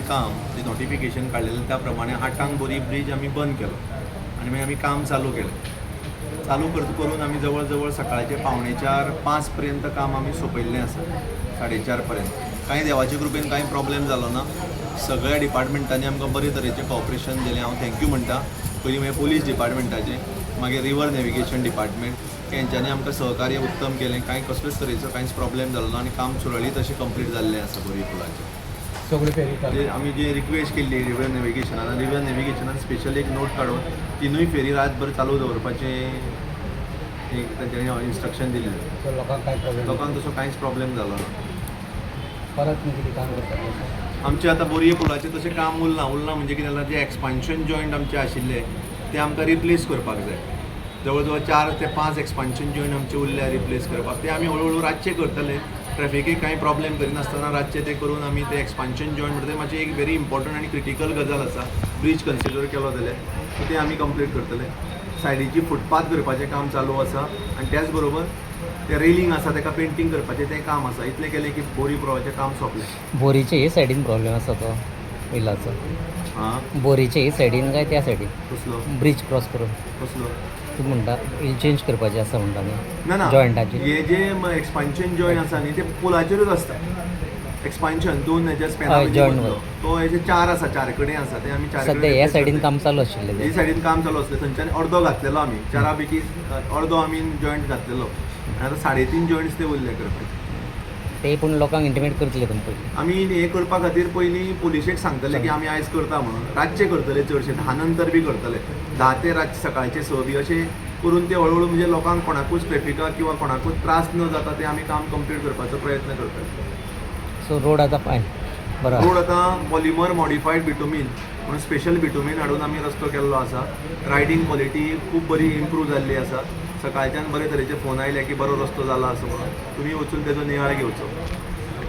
पुलाचें काम जें नोटिफिकेशन काडलेलें त्या प्रमाणे 8आंक बोरी ब्रीज आमी बंद केलो आनी मागीर आमी काम चालू केलें. चालू करून आमी जवळ जवळ सकाळचे 3:45-5 पर्यंत काम आमी सोंपयल्लें आसा, 4:30 पर्यंत. कांय देवाचे कृपेन कांय प्रॉब्लेम जालो ना. सगळ्या डिपार्टमेंटांनी आमकां बरे तरेचें कॉपरेशन दिलें. हांव thank you म्हणटा. पयलीं मागीर पोलीस डिपार्टमेंटाचें, मागीर रिवर नॅविगेशन डिपार्टमेंट, हेंच्यांनी आमकां सहकार्य उत्तम केलें. कांय कसलेच तरेचो कांयच प्रॉब्लेम जालो ना आनी काम सुरळीत अशें कंप्लीट जाल्लें आसा बोरये पुलाचें. सगळे फेरी चालू. जे आमी जे रिक्वेस्ट केल्ली रिवर नॅविगेशनान, रिवर नॅविगेशनान स्पेशल एक नोट काडून तिनूय फेरी रातभर चालू दवरपाचें एक तांच्यांनी इन्स्ट्रक्शन दिल्लें. सो लोकांक कांय प्रॉब्लेम? लोकांक तसो कांयच प्रॉब्लेम जालो ना. परत न्ही कितें काम करता? आमचें आतां बोरये पुलाचें तशें काम उरलां. उरलां म्हणजे कितें जालां, जे एक्सपान्शन जॉयंट आमचे आशिल्ले ते आमकां रिप्लेस करपाक जाय. जवळ जवळ 4 ते 5 एक्सपान्शन जॉयंट आमचे उरल्या रिप्लेस करपाक. ते आमी हळू हळू रातचे करतले. ट्रॅफिकेक कांय प्रॉब्लेम करिनासतना रातचे ते करून आमी ते एक्सपान्शन जॉयंट म्हणटा ते मातशें एक व्हेरी इम्पॉर्टंट आनी क्रिटिकल गजाल आसा ब्रीज कन्सिडर केलो जाल्यार. सो ते आमी कंप्लीट करतले. सायडीची फुटपाथ करपाचें काम चालू आसा आनी त्याच बरोबर ते रेलिंग आसा ताका पेंटींग करपाचें तें काम आसा. इतलें केलें की बोरी पुलाचें काम सोंपलें. बोरीचे हे सायडीन प्रॉब्लेम आसा तो वयलाचो? हां. बोरीचे हे सायडीन काय त्या सायडीन? कसलो? ब्रीज क्रॉस करून. कसलो? तूं म्हणटा चेंज करपाचें आसा म्हणटा न्ही? ना ना. जॉयंटाचे. हे जे एक्सपान्शन जॉईन आसा न्ही, ते पुलाचेरूच आसता. एक्सपान्शन दोन हेच्या स्पॅना हय, joint वर. तो हेजे चार आसा, चार कडेन आसा ते आमी चार. सद्या ह्या सायडीन काम चालू आशिल्लें हे तें. सायडीन काम चालू आसलें. थंयच्यान अर्दो घातलेलो आमी, चारा पैकी अर्दो आमी जॉयंट घातलेलो आनी आतां 3.5 जॉयंट्स ते उरले करपाचे. ते पूण लोकांक इंटिमेट करतले तुमी पयलीं? आमी हे करपा खातीर पयलीं पुलिशेक सांगतले की आमी आयज करता म्हणून. रातचे करतले, चडशे 10 नंतर बी करतले, 10 ते रातचे सकाळचे 6 बी अशें करून ते हळूहळू, म्हणजे लोकांक कोणाकूच ट्रेफिकाक किंवा कोणाकूच त्रास न जाता ते आमी काम कंप्लीट करपाचो प्रयत्न करतले. सो रोड आतां फायन बरो आसा. रोड आतां पॉलिमर मॉडिफायड बिटुमीन म्हणून स्पेशल बिटुमीन हाडून आमी रस्तो केल्लो आसा. रायडींग क्वॉलिटी खूब बरी इम्प्रूव जाल्ली आसा. सकाळच्यान बरे तरेचे फोन आयले की बरो रस्तो जाला असो म्हणून. तुमी वचून तेजो नियाळ घेवचो.